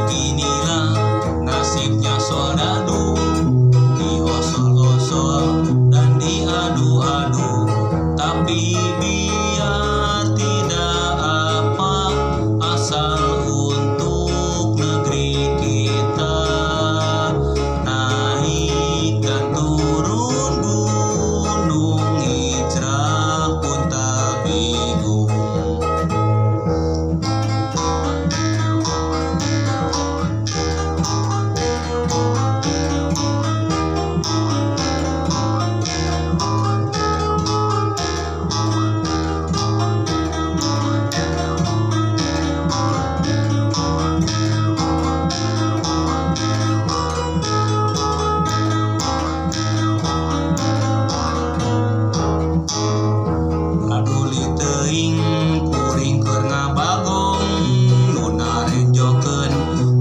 Beginilah nasibnya soldadu, diosol-osol dan diadu-adu. Tapi biar tidak apa, asal untuk negeri kita. Naik dan turun gunung, hijrah pun tak bingung. Paduli teuing kuring keur ngabagong, nu narenjokeun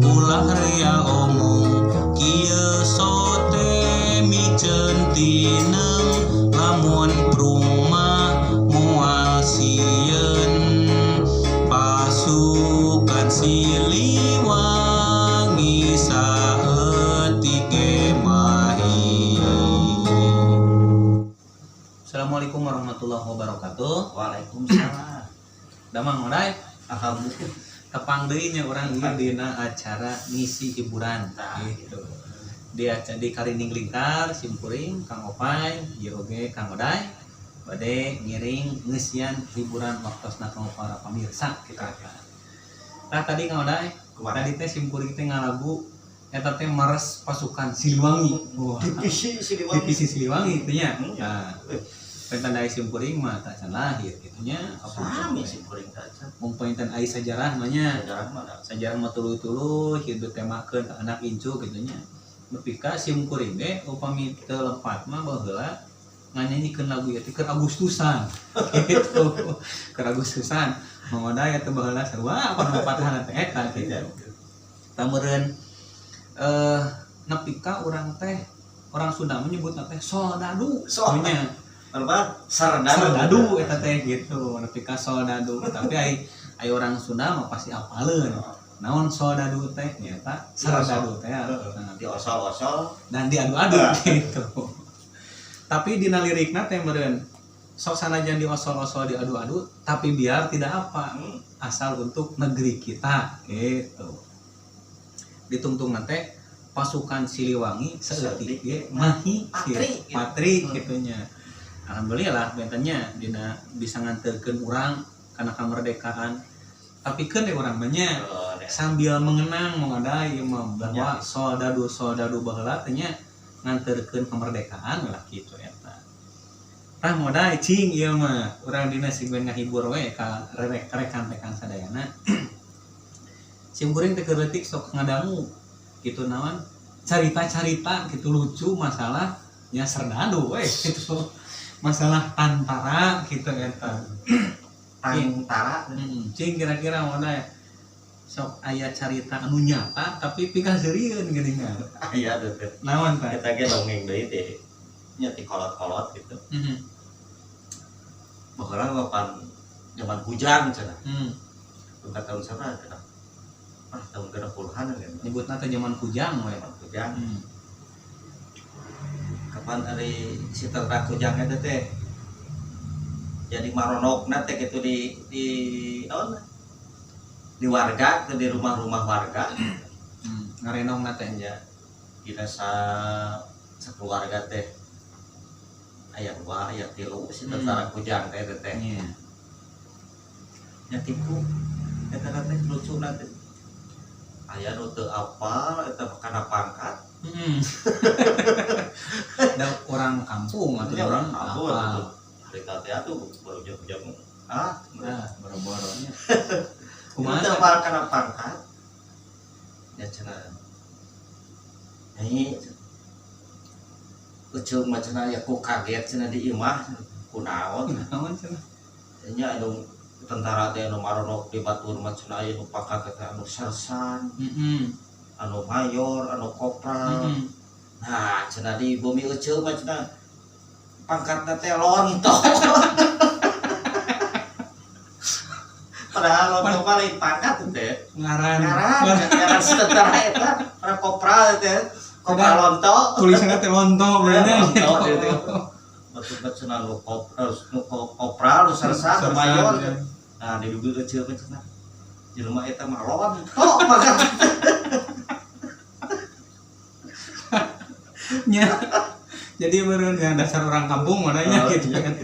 ulah rea omong. Kieu sote miceun tineung, lamun prung mah moal sieun. Pasukan Siliwangi saeutik ge mahi. Assalamualaikum warahmatullahi wabarakatuh. Waalaikumsalam. Damang orai. Alhamdulillah. Tepang deui nya urang ieu dina acara ngisi hiburan. Nah, gitu. Di acara di Karinding Lingkar simkuring Kang Opay, ieu oge Kang Oday bade ngiring ngeusian hiburan waktosna kanggo para pamirsa kitu eta. Nah, tadi Kang Oday, Kumaha? tadi teh simkuring teh ngalagu eta teh mares pasukan Siliwangi. Wah. Divisi Siliwangi. Divisi Siliwangi itu nya. Hmm. Nah, pentan dari simkuring mah tak can lahir kitu nya. Sami simkuring kaca. Mun panginten ai sajarah mah nya. Sejarah mah da. Sajarah mah tuluy-tuluy hidup temakeun ka anak incu kitu nya. Nepi ka simkuring ge upami teu lepat mah baheula nganyanyikeun lagu ieu teh keur Agustusan gitu. Keur Agustusan Mang Oday atuh baheula sarua panompatan teh eta gitu. Tah meureun nepi ka urang teh orang Sunda menyebutna teh soldadu. Soldadu. Nya. Apa? Serdadu. Serdadu eta teh gitu, nepi ka soldadu. Tapi ai ai orang Sunda mah pasti apaleun. Naon soldadu teh nyata serdadu teh. Nah, Di osol-osol. dan diadu-adu gitu. Tapi dina lirikna teh meureun sok sanajan diosol-osol diadu-adu tapi biar tidak apa, asal untuk negeri kita gitu. Ditungtung teh pasukan Siliwangi saeutik ge mahi Patri. Patri gitu nya. Alhamdulillah bentennya dina bisa nganterkeun urang kana kemerdekaan. Tapi keun deh urang mah nya Oh, deh. sambil mengenang mengadai ieu mah bahwa soldadu soldadu baheula teh nya nganterkeun kemerdekaan lah gitu eta. Tah modai cing ieu mah urang dina segmen ngahibur we ka rekan-rekan sadayana. Sim kuring teh keur leutik sok ngadangu gitu naon carita-carita gitu lucu masalah nya serdadu we gitu, masalah tantara gitu eta. Tantara. Cing kira-kira modai sok aya carita anu nyata tapi pikaseurieun geuningan. Aya tuh teh. Naon tah? Kita ge dongeng deui teh. Nya ti kolot-kolot gitu. Baheula mah pan zaman kujang cenah. Bukan tahun sabaraha cenah? Ah, tahun 60-an kan. Nyebutna teh zaman kujang we. Zaman kujang. Kapan ari si tentara kujang eta teh jadi maronokna teh gitu di naon? Di warga, gitu, di rumah-rumah warga. Ngarenongna teh. Nya dina sakeluarga teh aya dua, aya tilu si tentara kujang teh eta teh. Nya. Nya tipu eta teh lucu teh. Aya nu teu apal eta kana pangkat. Da orang kampung atuh. Nya orang kampung apal. Atuh. Harita teh atuh baru jam-jam ah. Nah, boro-boronya. Kumaha Kumaha teu teh? apal kana pangkat? Ya cenah. Nyanyi Ucung mah cenah ya ku kaget cenah di imah kunaon. Kunaon cenah? Nya anu tentara teh anu maronok di batur mah cenah aya nu pangkat teh anu sersan, anu mayor, anu kopral. Nah, cenah di bumi Ucung mah cenah pangkatna teh lontok. Padahal lonto mah lain pangkat teh. Ngaran. Ngaran, ngaran tentara eta, para kopral teh. Kopral lonto. Tulisannya teh lonto bener. Lonto gitu. Betul cenah nu kopral, nu kopral, nu sersan, nu mayor. Nah, di bibir kecil kan cenah. Jelema eta mah lonto pangkat. Nya. Jadi meureun yang dasar orang kampung mananya gitu kan.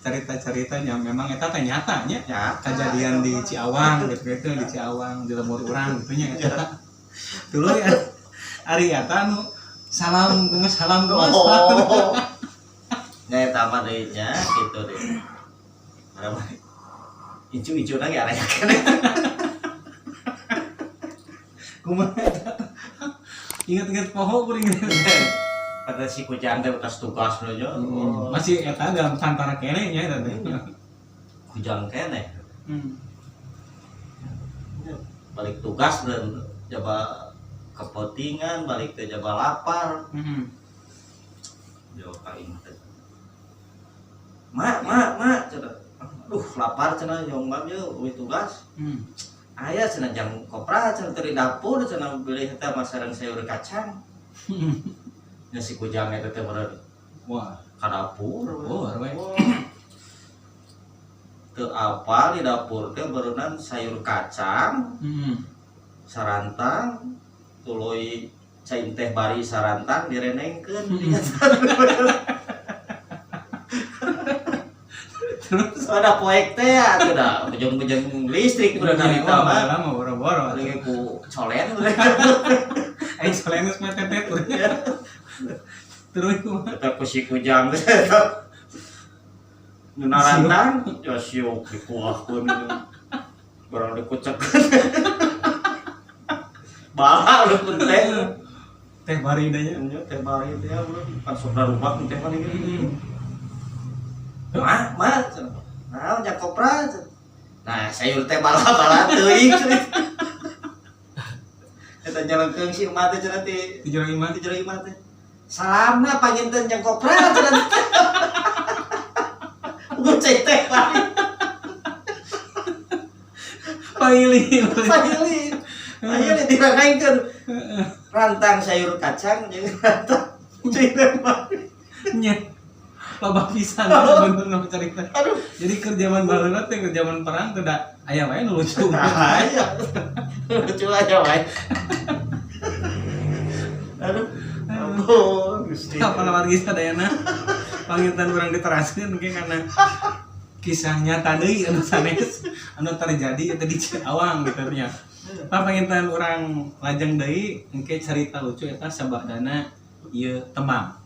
Cerita-ceritanya memang eta teh nyata nya. Kejadian di Ciawang gitu gitu, di Ciawang di lembur urang gitu nya eta. Tuluy ari eta nu salam kumaha salam kumaha. Oh. Nya eta mah deui nya kitu deui. Berapa? Icu-icu na ge aya keneh. Kumaha eta? Ingat-ingat poho kuring. Kata si kujang teh bekas tugas nu nya. Masih eta dalam tantara keneh nya eta teh. Kujang keneh. Balik tugas dan jaba kepotingan, balik ke jaba lapar. Jauh ka imah teh. Mak, mak, mak cenah. Aduh, lapar cenah jong bang ye eueuh tugas. Aya cenah jang kopra cenah teu di dapur cenah bilih teh mah sareng sayur kacang. Nya si kujang eta teh meureun. Wah, ka dapur. Oh, we. Teu apal di dapur teh beureunnan sayur kacang. Sarantang tuluy cai teh bari sarantang direnengkeun. Terus ada poek teh atuh da bejeng-bejeng listrik udah narita mah. Lama boro-boro lagi ku colen. Aing colen geus mah tetet. Terus kumaha? Eta ku si kujang teh. Nu narantang ya siuk dikuahkeun. Barang dikucek. Bala udah pun teh. Teh bari da nya. Nya teh bari teh udah pan sok darubak teh mah ieu. Mah, mah, nah, nya kopra. Nah, sayur teh bala-bala teuing. Eta nyalengkeung si emak teh cenah ti di jero imah. Di jero imah teh. Salamna panginten jang kopra cenah. Uga cai teh bari. Paili. Paili. Ayo direnengkeun. Rantang sayur kacang jeung rantang cai teh bari. Nya. Loba pisan sebenarnya cerita. Aduh. Jadi keur zaman baheula teh keur zaman perang teh da aya wae nu lucu. Aya. Lucu aja wae. Aduh. Ampun, Gusti. Apa wargi sadayana? Panginten urang diteraskeun engke kana kisah nyata deui anu sanes anu terjadi eta di Ciawang gitu nya. Tah panginten urang lajeng deui engke cerita lucu eta sabadana ieu tembang.